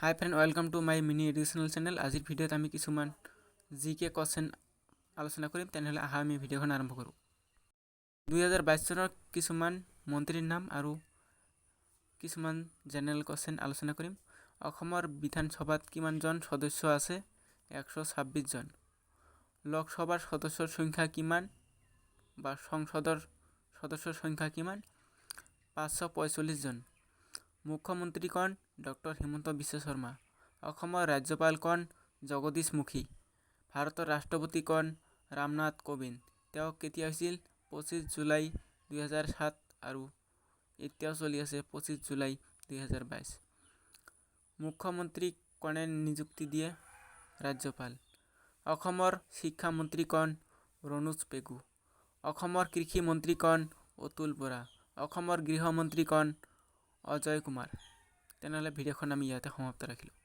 Hi friend, welcome to my mini educational channel. আজিৰ ভিডিঅ'ত আমি কিছুমান জিকে কুৱেশ্যন আলোচনা কৰিম। তেনেহ'লে আহা, আমি ভিডিঅ'খন আৰম্ভ কৰোঁ। 2022 চনৰ কিছুমান মন্ত্ৰীৰ নাম আৰু কিছুমান জেনেৰেল কুৱেশ্যন আলোচনা কৰিম। অসমৰ বিধানসভাত কিমানজন সদস্য আছে? 126জন। লোকসভাৰ সদস্যৰ সংখ্যা কিমান বা সংসদৰ সদস্যৰ সংখ্যা কিমান? 545জন। মুখ্যমন্ত্ৰী কোন? ডক্টৰ হিমন্ত বিশ্ব শৰ্মা। অসমৰ ৰাজ্যপাল কোন? জগদীশ মুখী। ভাৰতৰ ৰাষ্ট্ৰপতি কোন? ৰামনাথ কোবিন্দ। তেওঁ কেতিয়া হৈছিল? 25 জুলাই 2007 আৰু এতিয়াও চলি আছে 25 জুলাই 2022। মুখ্যমন্ত্ৰীক কোনে নিযুক্তি দিয়ে? ৰাজ্যপাল। অসমৰ শিক্ষামন্ত্ৰী কোন? ৰণোজ পেগু। অসমৰ কৃষিমন্ত্ৰী কোন? অতুল বৰা। অসমৰ গৃহমন্ত্ৰী কোন? অজয় কুমাৰ। তেনেহ'লে ভিডিঅ'খন আমি ইয়াতে সমাপ্ত ৰাখিলোঁ।